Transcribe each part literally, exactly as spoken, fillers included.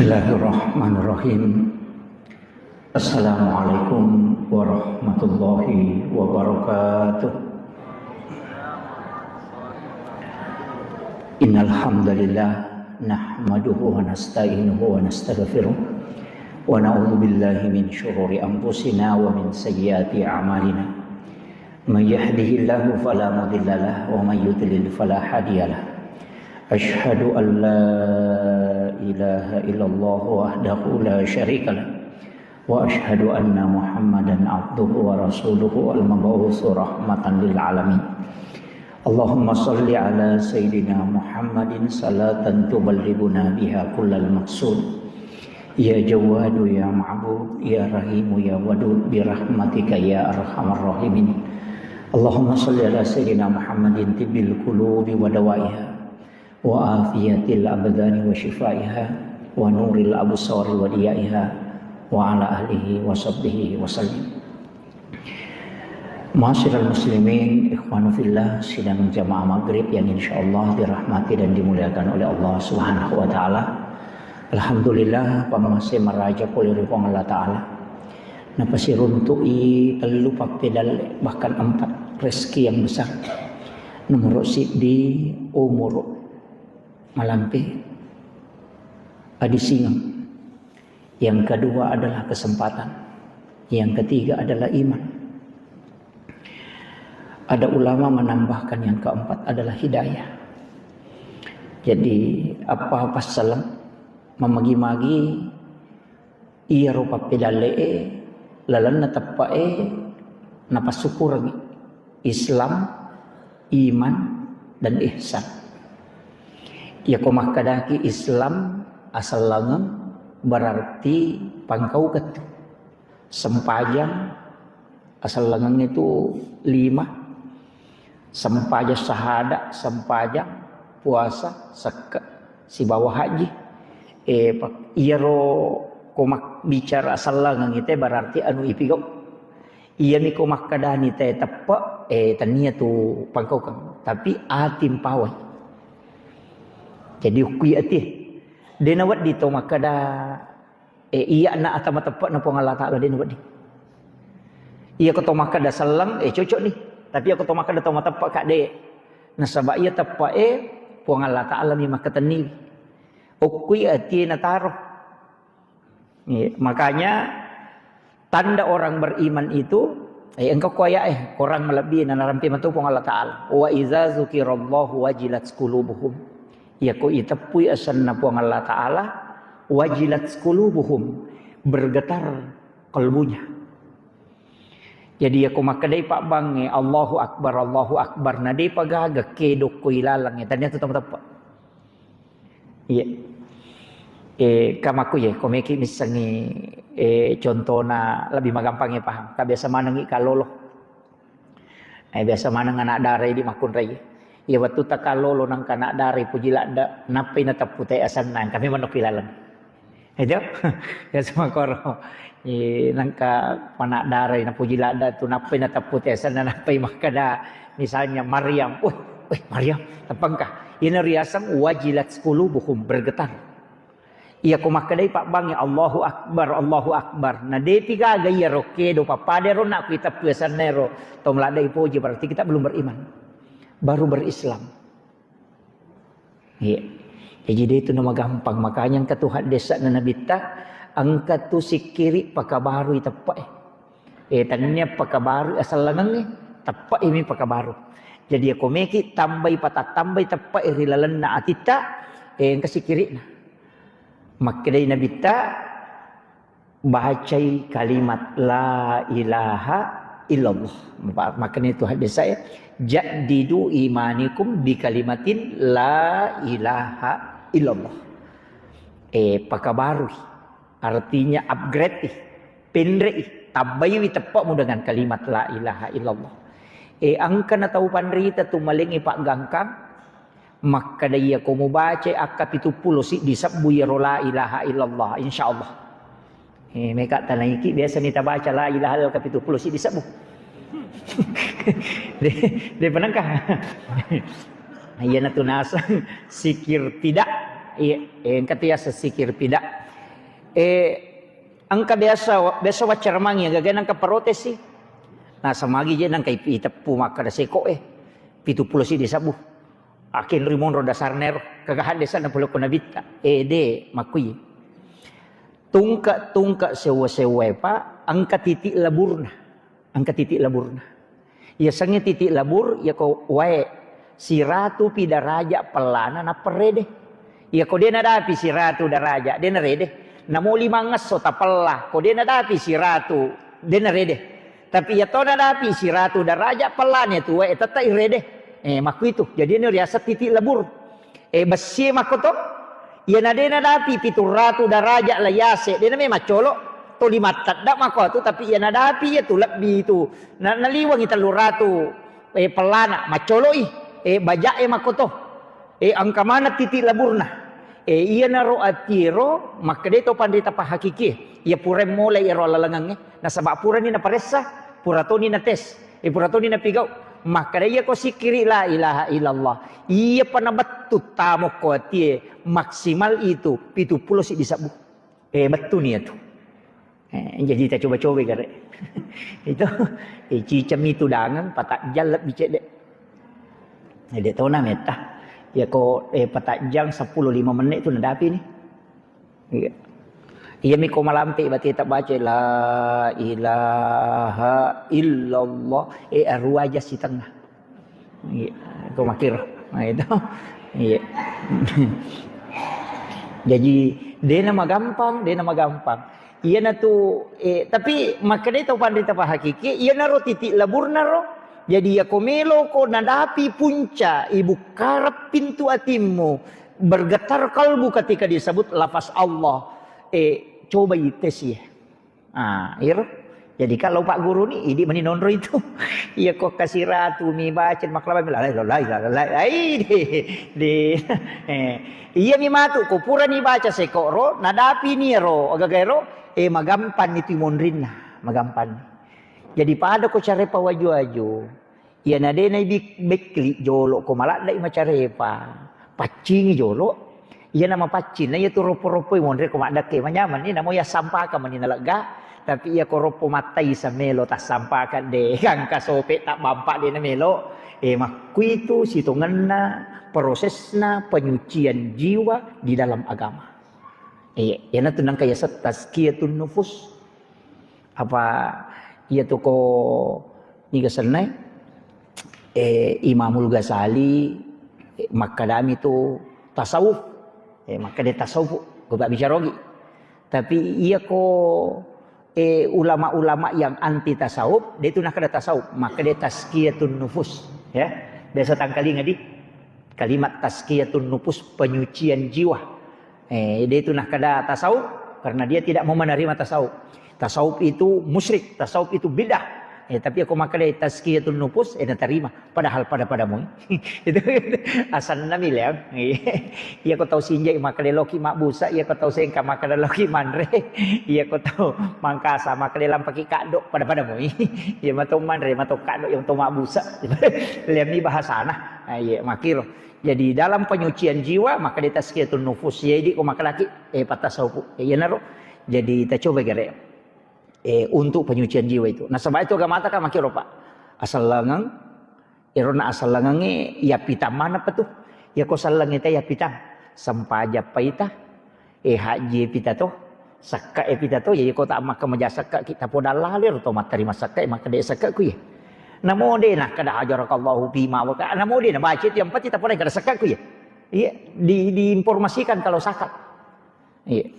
Bismillahirrahmanirrahim. Assalamualaikum warahmatullahi wabarakatuh. Innal hamdalillah, nahmaduhu wa nasta'inuhu wa nastaghfiruh, wa na'udzu billahi min syururi anfusina wa min sayyiati a'malina. من يهده الله فلا مضل له ومن يضلل فلا هادي له. أشهد أن لا إله إلا الله وحده لا شريك له، وأشهد أن محمدا عبده ورسوله المبعوث رحمة للعالمين. اللهم صل على سيدنا محمد صلاة تبلغنا بها كل المقصود. يا جواد يا معبود يا رحيم يا ودود برحمتك يا أرحم الراحمين. اللهم صل على سيدنا محمد طب القلوب ودوائها وعافية الأبدان وشفائها ونور الأبصار وضيائها وعلى آله وصحبه وسلم. Ma'asyiral muslimin, ikhwanu fillah, sidang jamaah maghrib yang insyaallah dirahmati dan dimuliakan oleh Allah Subhanahu wa Ta'ala. Alhamdulillah, pammase maraja pole ri Puang Allah Ta'ala. Napasiruntu'i tellu pappedalle, bahkan empat, rezeki yang besar. Nomor siddi, umur malampe, adisingeng. Yang kedua adalah kesempatan. Yang ketiga adalah iman. Ada ulama menambahkan yang keempat adalah hidayah. Jadi, apa-apa salam, mamagi-magi, iyaro pappedalle'e, lalenna teppe'e, napassukurengngi. Islam, iman, dan ihsan. Iyako makkedaki Islam asellengeng, berarti pangkaukeng tu. Sempajang asellengeng itu lima. Sempajang sahada, sempajang, puasa, sekke, sibawa haji. Eh, pa-, iyaro ko mak-, bicara asellengeng itu berarti anu ipigau. Iyami ko makkedani te teppe, eh, tania tu pangkaukeng, tapi ati mpawai. Jadi ukkui ati. De nawedding to makkeda, eh, iya na ata mateppe'na Puang Allah Ta'ala, de nawedding. Iya ko to makkeda selleng, eh, cocok ni. Tapi iya ko to makkeda to mateppe ka de. Nasaba iya teppe e Puang Allah Ta'ala mi makkatenni. Ukkui ati nataro. Iya, makanya tanda orang beriman itu, eh, engka ko ayat, eh, Quran malebbi na narampe matu Puang Allah Ta'ala. "Wa iza zukirallahu wajilat qulubuhum." Iya ko iteppui asenna Puang Allah Ta'ala, wajilat qulubuhum, bergetar kalbunya. Jadi iya ko makkedai pabbangnge, "Allahu Akbar, Allahu Akbar," na depa gaga kedo ko ilalengnge, tania tu tau mateppe. Iya. Eh, kamakku ye, ko meki missengngi, eh, contona lebih magampangngi paham. Ka biasa manengngi kallolo. Eh, biasa maneng anak dara idi makkunrai. Iya, wettu ta kallolo nangka anak dara ipuji ladde, nappai nateppu te asenna, engka memang nokki laleng. Itu? Biasa makoro. Eh, nangka anak dara napuji ladde tu nappai nateppu te asenna, nappai makkeda misalnya Maryam. "Weh, weh, Maryam, teppengka?" Ina riaseng wajilat qulubuhum, bergetar. Iya ko makkedai pabbangnge, "Allahu Akbar, Allahu Akbar." Na depi gaga iyaro kedo pappada ro nakku iteppu asenna ero tau maladde ipoji, berarti kita belum beriman. Baru berislam. Iya. Jadi de tu namagampang. Makanya engka tu haddesa'na Nabitta, engka tu sikkiri pakabarui teppe e. Eh, tania pakabaru asellengengnge, teppe'imi pakabaru. Jadi, iya ko meki tambai patattambai teppe'e ri lalenna atitta, eh, engka sikkiri'na. Makkedai Nabitta, bacai kalimat la ilaha illallah. Ma-, makkedai tu hadis saya, "Jaddidu imanikum bi kalimatin la ilaha illallah." Eh, pakabarui. Artinya upgrade i, penre i, tabbaiwi teppe'mu dengan kalimat la ilaha illallah. Eh, engka na tau panrita tu malengngi paggangkang, makkeda iya ko mubacai akka pitu pulo siddi sebbu iyaro la ilaha illallah, insyaallah. Eh, meka tanaiki biasa ni tabaca la ilaha illallah akka pitu pulo siddi sebbu. De, de penengka. Iyanatu naseng sikir pida. Iya, eh, engka tu yaseng sikir pida. Eh, engka biasa, biasa waccaremangi, gaga nangka protes sih. Nah, samagi je nangka ipi-, iteppu makkada seko, eh, pitu pulo siddi sabbu. Akin rimonro dasarna ero, kagahan desa na puloko nabitta. Eh, de, makkui. Tungka-tungka sewa-sewa, Pak, engka titik laburna. Engka titik laburna. Iya sengnge titik labur, iya ko wae siratu pi daraja pellana nappa rede. Iya ko de nadapi siratu daraja, de narede. Namo limangngesso tapella, ko de nadapi siratu, de narede. Tapi iya to nadapi siratu daraja pellana tu wae tette irede. Eh, makkuitu. Jadi ini riaseng titik labur. Eh, bessie makkoto. Iya na de nadapi pitu ratu daraja la yase, de name maccolo. To lima tedda makko tu, tapi iya nadapi iya tu lebbi tu. Na, naliwangi tellu ratu, eh, pellana, maccoloi. Eh, baja e makkoto. Eh, engka maneng titik laburna. Eh, iyanaro atiero, makkeda to panrita pahakikie. Iya pura mulai ero lalengengnge. Nasaba purani naparessa, pura toni nates. Eh, pura toni napigau. Makkeda iya ko sikkiri la ilaha illallah. Iya pa nabettu tamo ko atie maksimal itu pitu pulo siddi sabbu. Eh, bettu ni itu. Eh, jadi kita coba-coba gare. Itu, eh, cicam itu dangan, patajjal lebih cedek. Eh, dek tona metta. Ya ko, eh, patajjang sepuluh lima menit tu nadapi ni. Iya. Iya mi ko malampe berarti tak baca la ilaha illallah. Eh, aru aja sitengnga. Iya, ko makkiro. Nah, itu. Iya. Jadi, dena magampang, dena magampang. Iyanatu, eh, tapi makkeda tau panrita pahakiki, iyanaro titik laburna ro. Jadi, iya ko melo ko nadapi punca, ibukkarep pintu atimmu, bergetar kalbu ketika disebut lafaz Allah. Eh, coba ites ya. Ah, iro. Jadi kalau Pak Guru ni, idi meni nonro itu. Iya ko kasiratu mi baca maklaba mi lalai, lalai, lalai, lalai. Ai, di, di, eh, iya mi matu, ko pura ni baca sekoro, nadapi ni ro, agaga ro, eh, magampang itu monrinna, magampang. Jadi pada ko care pawaju-waju. Iyana de na ibik-, bekli jolo ko maladde i macarepa. Paccingi jolo. Iyana mapaccing na iya tu roppo-roppoi monre ko maddekke manyaman ni namo iya sampakang mani nalegga. Tapi iya ko roppo mattai samelo tassampakang de. Gangka sope tabbampa de na melo. Eh, makkuitu sitongenna prosesna penyucian jiwa di dalam agama. Eh, iyana tu nangka yaseng tazkiyatun nufus. Apa iya tu ko niga sennai, eh, Imamul Ghazali, eh, makkadami tu tasawuf. Eh, makkeda tasawuf, ko bicara ogi. Tapi iya ko, eh, ulama-ulama yang anti tasawuf, de tu nakkeda tasawuf, makkeda tazkiyatun nufus, ya. Biasa tangkalinga di kalimat tazkiyatun nufus, penyucian jiwa. Eh, de tu nakkeda tasawuf karena dia tidak mau menerima tasawuf. Tasawuf itu musyrik, tasawuf itu bid'ah. Eh, tapi aku makkeda tazkiyatun nufus, eh, natarima. Padahal pada-pada moi. Itu asanna mi leang. Iya ko tau sinjai makkeda loki mabbusa, iya ko tau sengka makkeda loki manre, iya ko tau Mangkasa makkeda lampaki kaddo, pada-pada moi. Iya mato manre, mato kaddo, yang to mabbusa. Leang mi bahasana. Ah, iya, makkiro. Jadi dalam penyucian jiwa, makkeda tazkiyatun nufus. Jadi ko makkeda ki, eh, pattasawufu. Iyanaro. Jadi kita coba gare. Eh, untuk penyucian jiwa itu. Nasaba itu agamata kan makkiro, Pak. Asellengeng, irona asellengengnge iya pitang mana petu. Iya ko selleng ita iya pitang. Sempaja paita. Eh, haji pita to. Sekka e pita to. Iya ko ta makka maja sekka kita podang lali ro to matterima sekka e makkeda sekka ku iya. Namo de nakkeda ajarakallahu fima wa ka. Namo de nabaca itu yang penting tapoda kada sekka ku iya. Iya, di, diinformasikan kalau zakat. Iya.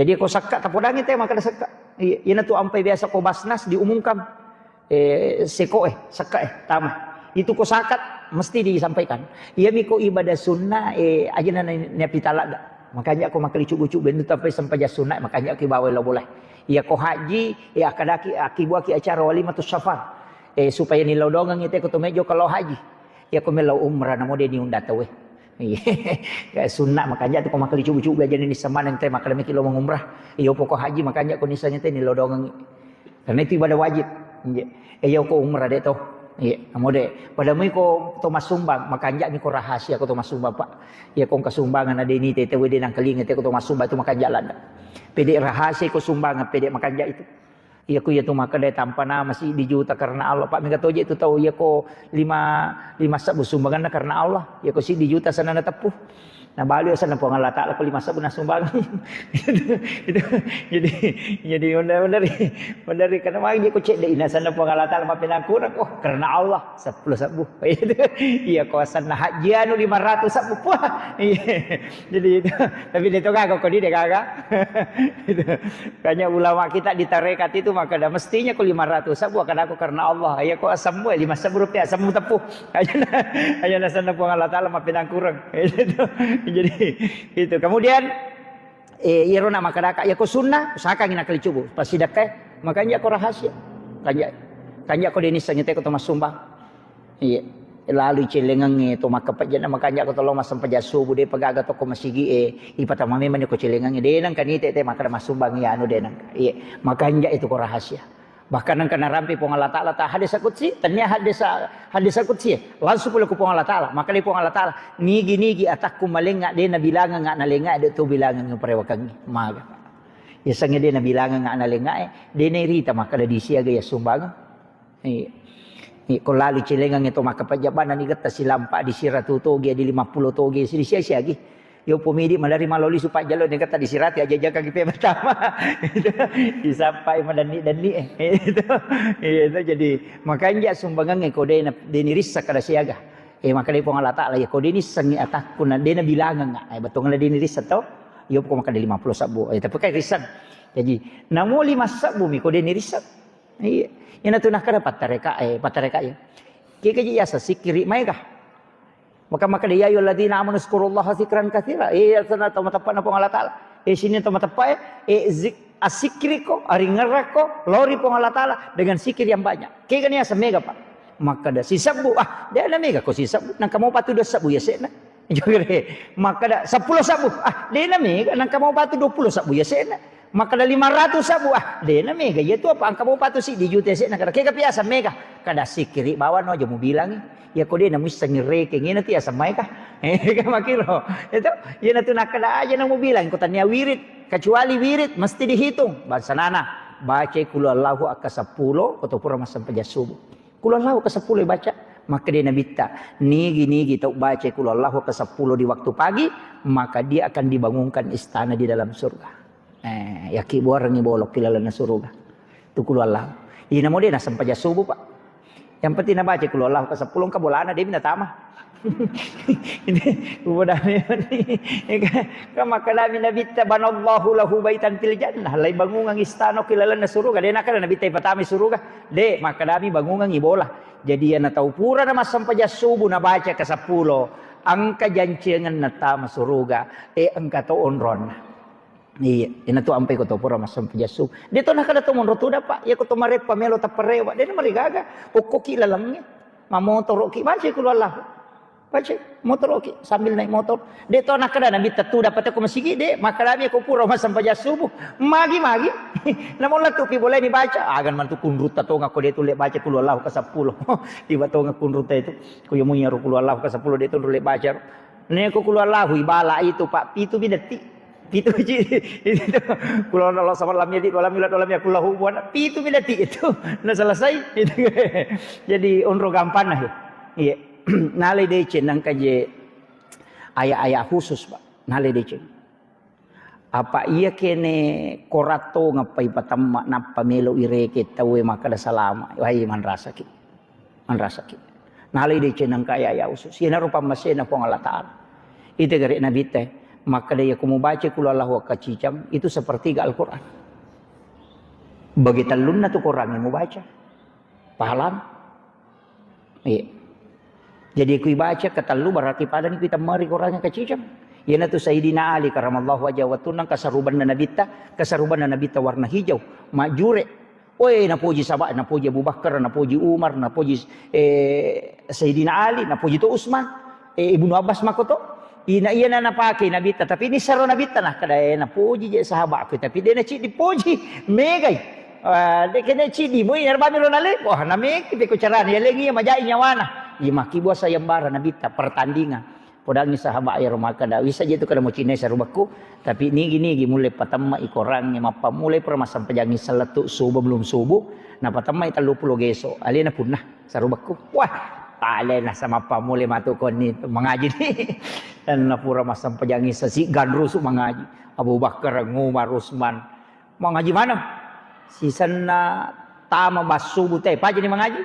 Jadi ko sekka tapodangi te makkeda sekka. Iya, ina tu ampai biasa ko Basnas diumumkan. Eh, seko eh, sekka eh, tama. Itu ko zakat mesti disampaikan. Iya mi ko ibadah sunnah, eh, aja na, na, na pitala da. Makanya ko makkeda cubu-cubu bendu tapi sempaja sunnah, makanya ki bawa lo boleh. Iya ko haji, eh, akkadaki, akibuaki acara walimatus safar. Eh, supaya nilodongeng ite ko to mejo kalau haji. Iya ko melo umrah namo de ni unda tau eh. Iya. Kayak sunnah, makanya tu ko makkeda cubu-cubu aja ni semaneng te makkeda miki lo mengumrah. Iya pokok haji makanya ko nisanya te nilodongeng. Karena itu ibadah wajib. Iya. Eh, iya ko umrah de to. Iya, namo de. Pada mui ko to masumbang, makanja mi ko rahasia ko to masumbang, Pak. Iya ko engka sumbangan ade ni te te wede nangkalinga te ko to masumbang itu makanja landa. Pede rahasia ko sumbangan, pede makanja itu. Iya ko iya tu makkeda tampa nama siddi juta karena Allah, Pak, mega toje tu tau iya ko lima, lima sebbu sumbanganna karena Allah, iya ko siddi juta sana na teppu. Nah, balik sana Puang Allah Ta'ala ko lima sebbu na sumbang. Itu, itu, jadi, jadi benar-benar, benar karena magi ko cedde ina sana Puang Allah Ta'ala mappinang kurang, oh, karena Allah, seppulo sebbu. Iya ko asanna haji anu lima ratus sebbu. Wah, iya. Jadi itu, tapi dia tu gaga ko dia gaga. Itu. Makanya ulama kita di tarekat itu makkeda mestinya ko lima ratus sebbu, makkeda ko karena Allah. Iya ko asemmu lima sebbu rupiah, asemmu teppu. Aja na, aja na sana Puang Allah Ta'ala mappinang kurang. Itu. Jadi itu. Kemudian eh, iyaro na makkedaka, iya ko sunnah, usahakan ina kali cubu, pasti dakkai, makanja ko rahasia. Kanja, kanja ko denissengngi te ko to massumbang. Iya. Lalu celengengnge to makkapejjana makanja ko to lo massempajang subuh, de pagaga to ko masigi e, ipatama memang ko celengengnge, de nengka nite te makkeda massumbang iya anu de nengka. Iya. Makanja itu ko rahasia. Bahkan engka narampe Puang Allah Ta'ala ta hadis qudsi, tania hadis, hadis qudsi, langsung pole ku Puang Allah Ta'ala. Maka dari Puang Allah Ta'ala, nigi-nigi atakku malenga de nabilangenga nalenga de tu bilangengnge parewakengngi. Maga. Yasengnge de nabilangenga nalenga e, de nairita maka dari siaga ya sumbang. Iya. Iya, ko lalu celengang itu maka pajabana ni getta silampa di siratu toge di lima puluh toge sini sia-siagi. Yo pomidi malari maloli supa jalo ni getta di sirati aja jaka gipe pertama. Itu disampai madanni-danni eh. Itu. Iya itu jadi makanja sumbangangnge ko dena deni rissa kada siaga. Eh maka dari Puang Allah Ta'ala ya ko deni sengi atakku na dena bilangan eh betul deni rissa to. Yo ko maka dari lima puluh sebbu. Eh tapi kai rissa. Jadi namo lima sebbu mi ko deni rissa. Iya. Ina tu nakkada pattareka eh pattareka ya. Kika ji yasa sikiri maega. Maka maka dia ya ayyuhalladzina amanu dzkurullaha dzikran katsira. Iya, sana to mateppa na Puang Allah Ta'ala. Eh sini to mateppa eh, eh zik asikri ko, aringerra ko, lori Puang Allah Ta'ala dengan sikir yang banyak. Kega ni asa mega, Pak. Maka da sisebbu, ah, de na mega ko sisebbu. Nang kamu patu dua sebbu ya sena. Jogere. Maka da sepuluh sebbu, ah, de na mega. Nang kamu patu dua puluh sebbu ya sena. Maka da lima ratus sebbu, ah, de na mega. Ya tu apa angka mau patu si di juta sena. Kada kega piasa mega. Kada sikiri bawa no aja mu bilangi. Iya ko de na muissengngi rekeng, ina tu iya semmai ka. Eh, ka makiro. Itu, iya na tu nakkada aja na mu bilang, ko tania wirid, kecuali wirid mesti dihitung. Bangsa nana, baca kulu Allahu akka seppulo, ko to pura massempajang subuh. Kulu Allahu akka seppulo baca. Makkeda Nabitta, nigi-nigi tau baca kulu Allahu akka seppulo di waktu pagi, maka dia akan dibangunkan istana di dalam surga. Eh, yakki buarengngi bolokki lalenna suruga. Tu kulu Allahu. Ina mo de nassempajang subuh, Pak. Yang penting nabaca kulu Allahu ke sepuluh engka bolana de natama. Ini ubodami. Kan makkedami Nabitta banallahu lahu baitan fil jannah. Lai bangungang istana ki lalenna suruga. De nakkeda Nabitta ipatami suruga. De makkedami bangungangi bola. Jadi yana tau pura na massempajang subuh nabaca ke sepuluh. Engka jancengenna tama suruga. Eh engka to onronna. Iya, ina tu ampai ko to pura massempajang subuh. De to nakkeda to monro tuda, Pak. Iya ko to mareppa melo tapparewa. De namarigaga. Okkoki lalengnge. Mamotoroki baca kulu Allahu. Baca motoroki sambil naik motor. De to nakkeda Nabitta tuda pate ko masigi de, makkedami ko pura massempajang subuh. Magi-magi. Namolla tu pi boleh dibaca. Agan mantu kunrutta tonga ko de tu le baca kulu Allahu ke sepuluh. Tiba tonga kunrutta itu. Ko yo munya ro kulu Allahu ke sepuluh de tu le baca. Neko kulu Allahu ibala itu, Pak, pitu mi detik. Pitu ji. Itu. Kulu Allahu samad lam yalid walam yulad walam yakul lahu kufuwan. Pitu mi detik itu. Nah, selesai. Itu. Jadi onro gampang nah. Iya. Nalai deceng nangka je ayat-ayat khusus, Pak. Nalai deceng. Apa iya kene koratto ngappai patemma nappa melo ireke tauwe makkeda salama. Wahai manrasaki. Manrasaki. Nalai deceng nangka ayat-ayat khusus. Iyanaro pammasena Puang Allah Ta'ala. Itu gare Nabitta, makkeda iya ko mubaca kulu Allahu akka cicang, itu sepertiga Al-Quran. Bagi tellunna tu Quran yang mubaca. Pahalana. Iya. Jadi kui baca ketellu berarti padani kui temmari Quran yang kacicang. Iyanatu Sayyidina Ali karamallahu wajhahu wattunna kasarubanna Nabitta, kasarubanna Nabitta warna hijau, majure. Oe, napoji saba, napoji Abu Bakar, napoji Umar, napoji, eh, Sayyidina Ali, napoji to Utsman, eh, Ibnu Abbas makoto. Ina iyana napake Nabitta, tapi ini sero Nabitta nah, kada, eh, napoji je sahabatku, tapi de naciddi poji, megai. Ah, de kene ciddi, moi narbami ro nale, wah, nameki beko carana, ya lengi ya majai nyawana. Iya maki buasa sayembara Nabitta, pertandingan. Podangngi sahabat ero makkeda, wissa je tu kada mucinai sarubakku, tapi nigi-nigi mulle patemma i korangnge mappammulai pura massampajangngi sellettu subuh belum subuh, napatemma i telluppulo geso, alena punna sarubakku. Wah, alena sama pammulai matu konni mangaji ni. Dan napura massampajangngi sesi ganrusu mangaji. Abu Bakar, Umar, Usman, mangaji maneng. Sisenna tama bassubu te, pajani mangaji.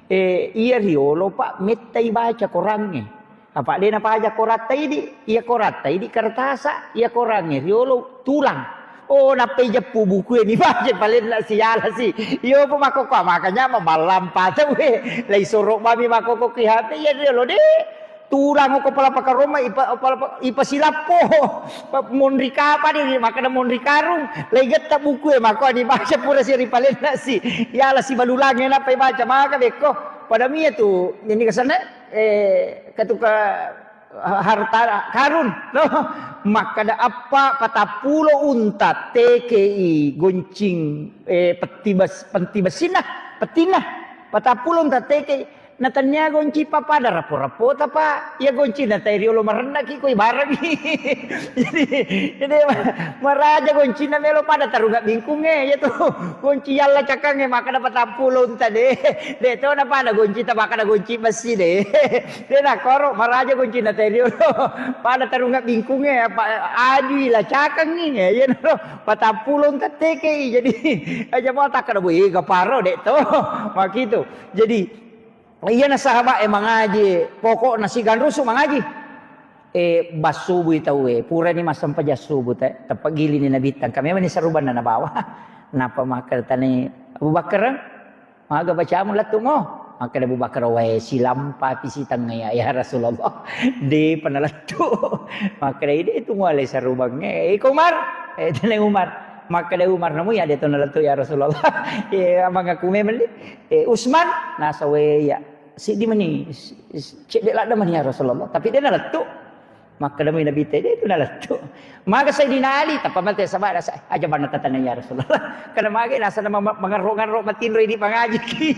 Eh, iya riolo, Pak, mettai baca korangnge. Apa de napaja koratta idi? Iya koratta idi kertasa, iya korangnge riolo tulang. Oh, nappai jeppu buku ini baca palenna si yala si. Iyo, Pak, makokko makanya mamallampa tau, eh. Lai soro mami makokko ki H P, iya riolo de. Tulang ko pala pakaromma, ipa-, pala pa-, ipasilappo. Pa-, monri kapa di, makkeda monri karung, lai getta buku e, mako dibaca pura si ripalenna si. Yala si balulangnge nappa ibaca, maka bekko. Pada mia tu, ini kesana, eh, katuka ha-, harta karun, no? Makkeda appa patappulo unta tekei goncing, eh, petti bes-, penti besinna, pettinna. Patappulo unta tekei. Na tania gonci pa pada rapo-rapota, Pak. Iya gonci na tai riolo marennaki ko ibarangi. Jadi, jadi ma-, maraja goncinna melo pada tarunga bingkungnge, iya tu. Gonci yalla cakangnge makkeda patappulo unta de. De to na pada gonci ta makkeda gonci besi de. De na koro maraja goncinna tai riolo. Pada tarunga bingkungnge apa ajui la cakangngi. Iya no patappulo unta tekei. Jadi aja mau takkeda boy gaparo de to. Makitu. Jadi, iyana sahabat e mangaji, pokokna siganrusu mangaji. Eh, bassubui tau e, purani massempajang subuh te, tappagilini Nabitta, engka memang ni sarubanna nabawa. Napa makkeda tani Abu Bakar, maga bacamu lettu mo? Makkeda Abu Bakar, wae silampa pi sitengnga ya, ya Rasulullah. De panalettu. Makkeda ide itu muale sarubangnge. Eh, iko Umar, eh, tani Umar. Makkeda Umar, namu ya de to nalettu ya Rasulullah. Eh, mangaku memang di. Eh, Usman, nasa we ya. Siddi mani, s-, s-, cedde ladde mani ya Rasulullah. Tapi de nalettu. Makkeda mui Nabitta, de tu nalettu. Maga Sayyidina Ali, tappa mate sabada sa-, aja banna tatana ya Rasulullah. Karena maga nasa nama ma-, mangarro-ngarro matinro idi mangaji ki.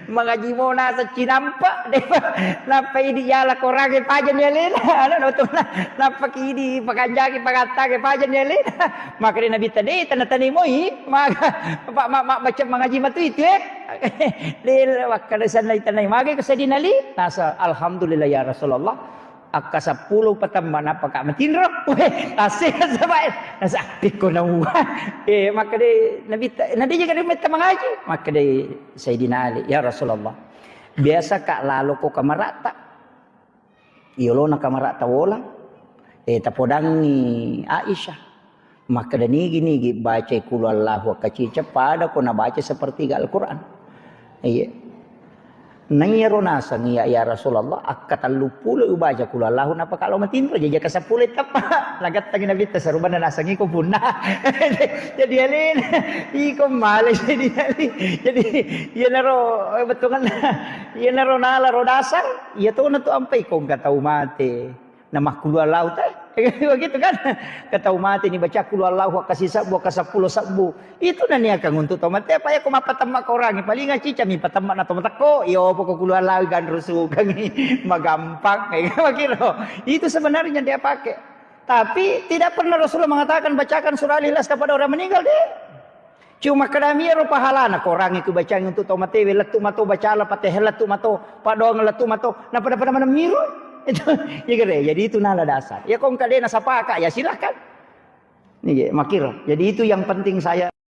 Mangaji mo nasa cinampa, de pa. Nappa idi yala korangnge paja ni alena. Ana no tu na. Nappa ki idi pakanjaki pangattangnge paja ni alena. Makkeda Nabitta, de tana-tani moi. Maga, Pak, ma-, ma-, baca mangaji matu itu, eh. Lil, wakkada sanna itanai mage ko Sayyidina Ali. Nasa, "Alhamdulillah ya Rasulullah. Akka seppulo patamma napaka matinro." Weh, tasseha sabae. Nasa, "Pikko nawa." Eh, makkeda Nabitta, "Nade jaga metta mangaji?" Makkeda Sayyidina Ali, "Ya Rasulullah, biasa ka lalo ko kamarata." Yolona kamara tawola, eh, tapodangngi Aisyah. Makkeda, "Nigi-nigi bacai Qul Huwallahu akkacica pada ko nabaca sepertiga Al-Quran." Iya. Naiyaro naseng iya, "Ya Rasulullah, akka telluppulo ubaca Qul Huwallahu napaka lao matinro, jaji akka seppulo teppa." Nagattangi Nabitta, "Sarubanna naseng iko punna." Jadi alena, iko male jadi ali. Jadi iyanaro, eh, bettuanna. Iyanaro nala ro dasar, iya tona tu ampai ko engka tau mate. Namakkulu Allahu ta-, begitu kan? Ke tau mate ni baca Qul Huwallahu akka sisebbu, akka seppulo sebbu. Itu naniakang untuk tau mate. Apa ya ko mappatemma korangi, paling acica mi patemma na tau matekko. Iyo poko Qul Huwallahu ganrusukangi. Magampang. Makiro. Itu sebenarnya dia pakai. Tapi tidak pernah Rasulullah mengatakan bacakan surah Al-Ikhlas kepada orang meninggal, deh. Cuma kedami ero pahalana, korangngi ku bacangi untuk tau matewe, lettu mato bacala Fatihah, lettu mato, padoang lettu mato, na pada-pada mana miru. Itu, ya kere. Jadi itu nala dasar. Ya kong kadena sapaka, ya silahkan. Iya, makiro. Jadi itu yang penting saya